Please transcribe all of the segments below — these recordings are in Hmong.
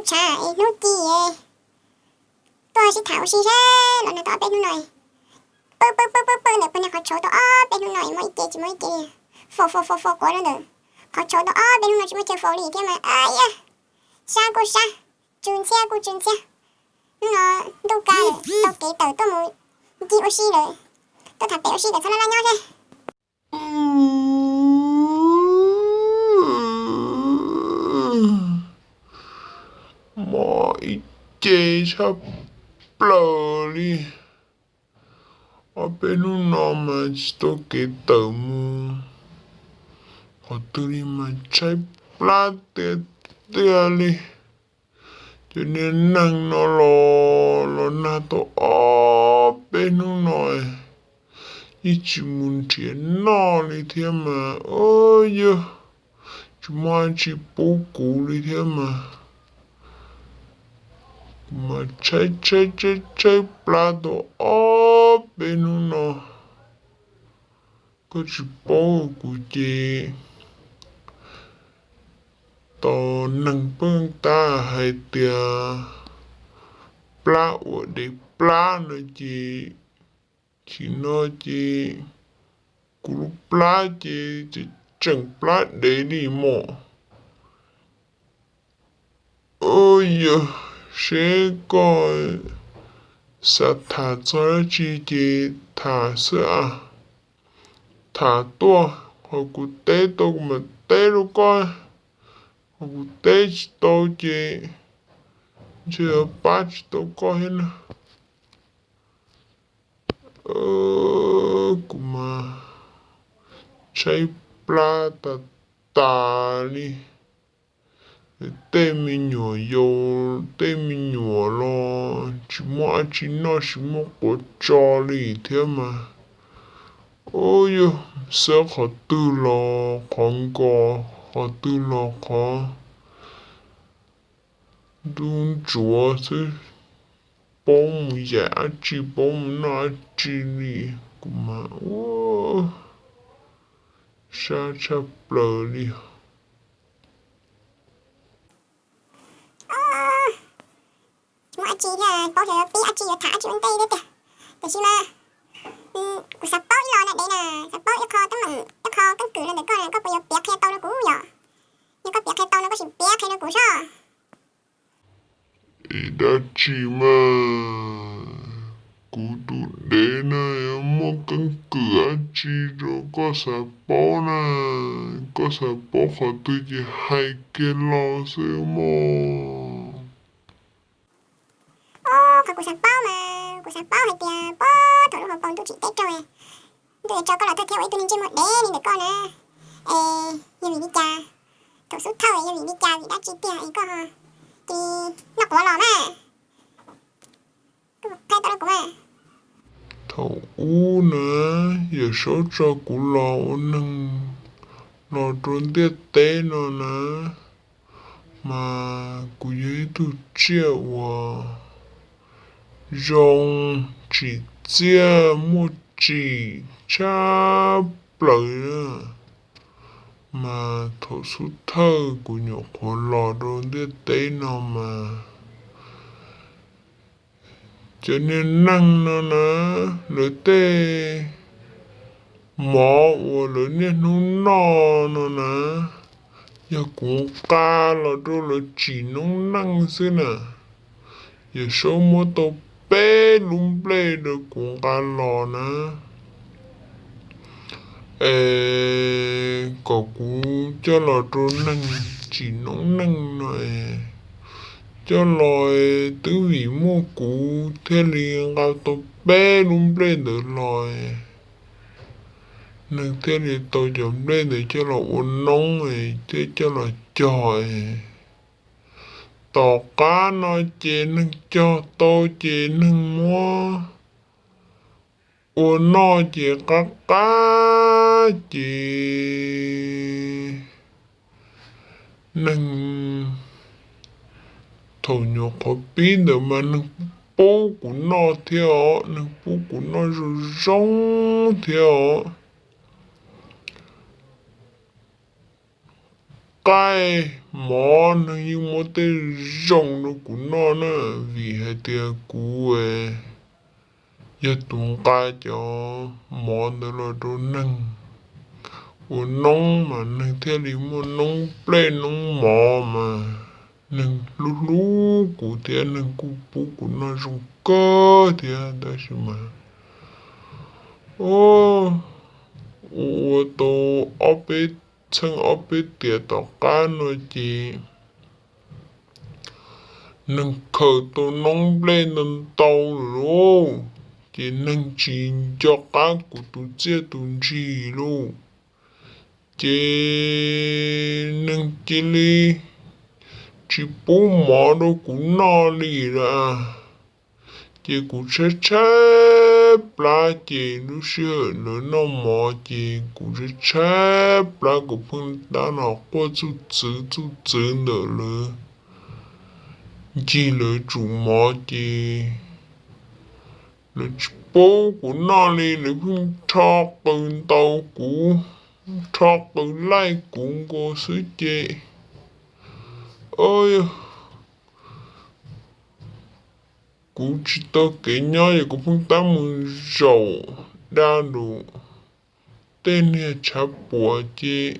tshav es hnub ci tuaj sib tham ua si seb los nag tau ob peb hnub no. Pw pw pw pw pw ntawm pawg niag qhov tshauv tau ob peb hnub no muaj ib ce tsis muaj ib ce li. Faus faus faus faus quav rau ntawm qhov tshauv tau ob peb hnub no tsis muaj chaw faus li thiab mas, a, sab kuj sab, tsw ntxhiab kuj tsw ntxhiab. Hnub no ntuj ka lawm, tau kev tawm tuaj mus ncig ua si lawm, tuaj tham pem ua si kom txhob laj laj nyob seb. Mob ib ce tshaj plaws li. Ob peb hnub no mas tsis tau kev tawm mus qhov twg li mas tshaib plab tiag tiag li. Cov niag neeg no los los nag tau ob peb hnub no yeej tsis mus nrhiav noj li thiab mas, o, yog tsis muaj dab tsi pub kuv li thiab mas, kuv mas tshaib tshaib tshaib tshaib plab tau ob peb hnub no. Koj tsis paub kuv ces tau neeg pheej tab hais tias plab uas dev plab no ces chim no ces kuv lub plab ces tseem plab dev li mos. Yog seb koj xav tham txog dab tsi ces tham xwb a. Tham tuaj, qhov kuv teb tau kuv mam teb rau koj, qhov kuv teb tsis tau ces ntshe yuav pab tsis tau koj thiab na. Kuv mas tshaib plab tas tas li. Tej me nyuam yaus tej me nyuam los tsis muaj dab tsi noj tsis muaj quav tso li thiab mas. Ub, yog xab qhov twg los qhov nkos, qhov twg los qhov ntub ntsuav xwb, paub mus yaim dab tsi paub mus noj dab tsi li. Kuv mas ub, sab tshaj plaws li. Muaj dab tsi thiaj paub xyov yuav pib dab tsi yuav tham dab tsi ua ntej thiab tiag. Tiam sis mas kuv xav paub ib los na dev na, xav paub ib qho teeb meem ib qho keeb kwm los ntawm koj na, koj puas yuav piav qhia tau rau kuv yom? Yog koj piav qhia tau no koj sim piav qhia rau kuv soj. Es dab tsi mas, kuv tus dev na yuav muaj keeb kwm dab tsi rau koj xav paub na, koj xav paub qhov twg ces hais kiag los xwb mog. Qhov kuv xav paub mas kuv xav paub hais tias puag thaum lub hauv paus ntuj tsim teb raug, ntuj yuav tso koj los thawj thiab ua ib tug niag ntsej muag dev li ntawm koj na, es yog vim li cas? Thaum xub thawj yog vim li cas, vim dab tsi tiag es koj cia li noj quav los mas? Koj qhia tau rau kuv mas. Thaum ub na, Yawm Saub tso kuv los ua neeg los rau ntiaj teb no na, mas kuv yog ib tug tsiaj uas zoo, tsim txiaj muaj tsim tshaj plaws. Mas thaum xub thawj kuv nyuam qhuav los rau ntiaj teb no mas, cov niag neeg no na, lawv tej mov uas lawv niaj hnub noj no na, yog kuv nqa los rau lawv tsim noob neej xwb na. Yawm Saub muab tau peb lub nplej rau kuv nqa los na, es kom kuv coj los rau neeg tsim noob neej no es, coj los twb vim muaj kuv thiaj li nqa tau peb lub nplej ntawd los, neeg thiaj li tau cov nplej ntawd coj los ua noob thiab coj los cog. Tom qab no ces neeg cog tau ces neeg muab ua noj ces qab qab ces neeg, thaum nyuam qhuav pib ntawd mas neeg pub kuv noj thiab os, neeg pub kuv noj zoo zoo thiab os. qaib mov, neeg yeej muab tej zoo rau kuv noj na, vim hais tias kuv yog tus nqa cov mov ntawd los rau neeg ua noob mas neeg thiaj li muaj noob nplej noob mov mas neeg hlub hlub kuv thiab neeg kuj pub kuv noj zoo kawg thiab. Tab sis mas ua tau ob peb txheej ob peb tiam tom qab no ces neeg khaws tau noob nplej ntau ntau lawm lauj, ces neeg tsis nco qab kuv tus txiaj tus ntsig lauj. Ces neeg cia li tsis pub mov rau kuv noj li lawm. Ces kuv tshaib tshaib plab, ces lub sij hawm lawv noj mov ces kuv tshaib tshaib plab, kuv pheej tab los quaj txuj txwv txuj txwv ntawm lawv ncig lawv tsum mov ces lawv tsis pub kuv noj li, lawv pheej rho qws ntaus kuv, rho qws laij kuv nkaus xwb ces kuv tsis tau kev nyob, yog kuv pheej tab mus zaum da lus tej niag tshav puam ces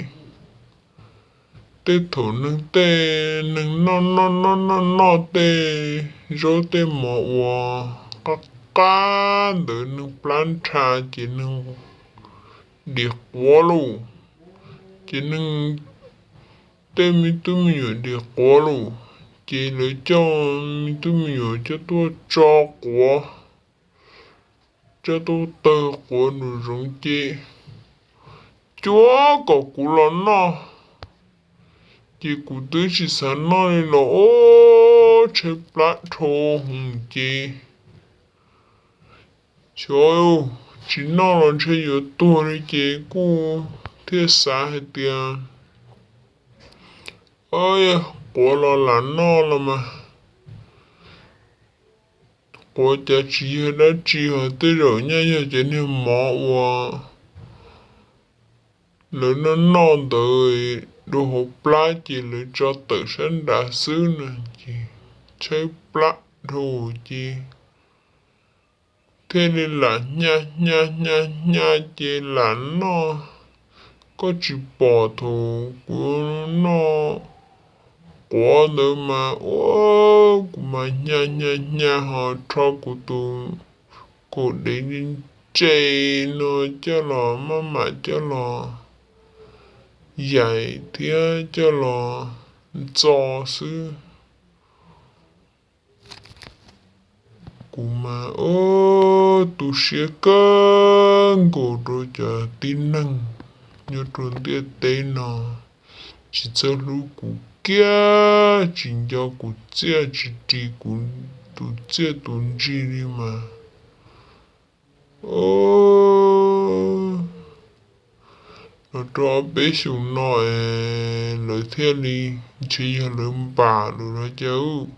tej thaum neeg tej neeg noj noj noj noj noj tej zaub tej mov uas qab qab ntawd neeg plab nrha ces neeg dim quav lauj. Ces neeg tej me tub me nyuam dim quav lauj, ces lawv coj me tub me nyuam coj tuaj tso quav, coj tuaj tawg quav nraum zoov ces cuab kom kuv los noj. Ces kuv twb tsis xav noj li los ub, tshaib plab dhau hwv ces xyov tsis noj los ntshe yuav tuag li ces kuj thiaj xav hais tias quav los lam noj los mas, quav cas tsis yog dab tsi ho tej zaum nyaj yog cov niag mov uas lawv noj noj ntawd dua hauv plab ces lawv tso tawm sab nraud xwb no ces tshaib plab dhau ces thiaj li lam hnya hnya hnya hnya ces lam noj. Koj tsis pom thaum kuv noj quav ntawd mas ua kuv mas hnya hnya hnya ho rho kuv tus kaus dev ntse no coj los maj mam coj los yaim thiab coj los ntxo xwb. Kuv mas ua tu siab kawg nkaus rau cov tib neeg nyob rau ntiaj teb no, tsis txawj hlub kuv kiag, tsis nco kuv txiaj tsis ris kuv tus txiaj tus ntsig li mas. Los rau ob peb xyoos no es lawv thiaj li ntshe yog lawv npam lawm los cas.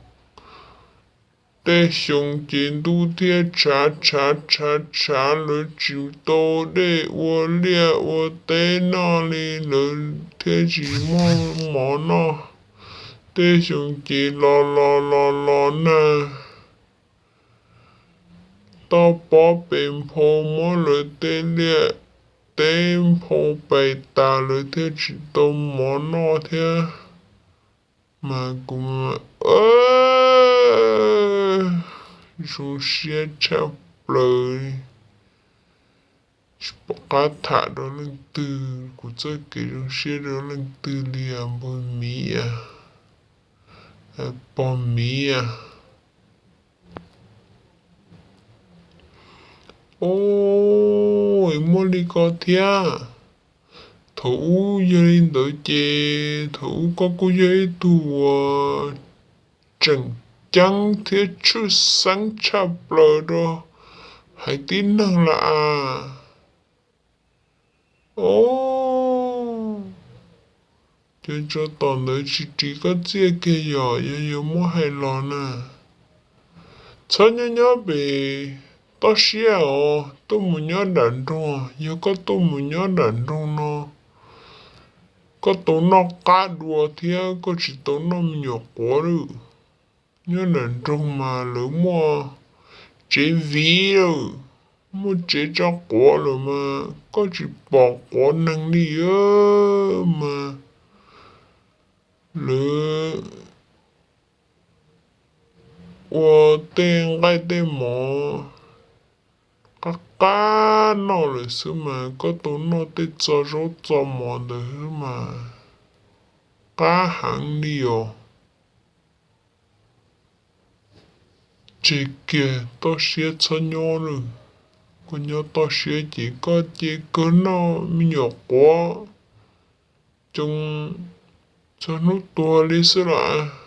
Tej xyoo ces ntuj thiaj tshav tshav tshav tshav lawv tsis tau dej ua liaj ua teb noj li, lawv thiaj tsis muaj mov noj. Tej xyoo ces los los los los nag toj pob pes nphau muab lawv tej liaj teb nphau pais tas lawv thiaj tsis tau mov noj thiab. Mas kuv zoo siab tshaj plaws, tsis pom qab tham rau leej twg kuv txoj kev zoo siab rau leej twg li os npawg miv, pog miv. Ov, muaj li ko thiab. Thaum ub yog li ntawd ces thaum ub koj kuj yog ib tug uas tseem ceeb thiab tshwj xeeb tshaj plaws rau haiv tib neeg lawm as. Ov, ces tsov tom ntawd tsis ris koj txiaj kiag yom, yog yuav muab hais los na. Txhob nyob nyob pem toj siab os, tuaj mus nyob nram nroog, yog koj tuaj mus nyob nram nroog no koj tau noj qab dua thiab koj tsis tau noj me nyuam quav lawm. Nyob ntawm nroog mas lawv muaj tsev viv lawm, muaj tsev tso quav lawm mas koj tsis pom quav neeg li mas lawv ua tej nqaij tej mov qab qab noj lawm xwb mas koj tau noj tej txo zaub txo mov ntawd xwb mas qab heev li os. Tseg kiag toj siab txhob nyob lawm. Koj nyob toj siab ces koj ces kawg noj me nyuam quav coo txog hnub tuag li xwb lawm.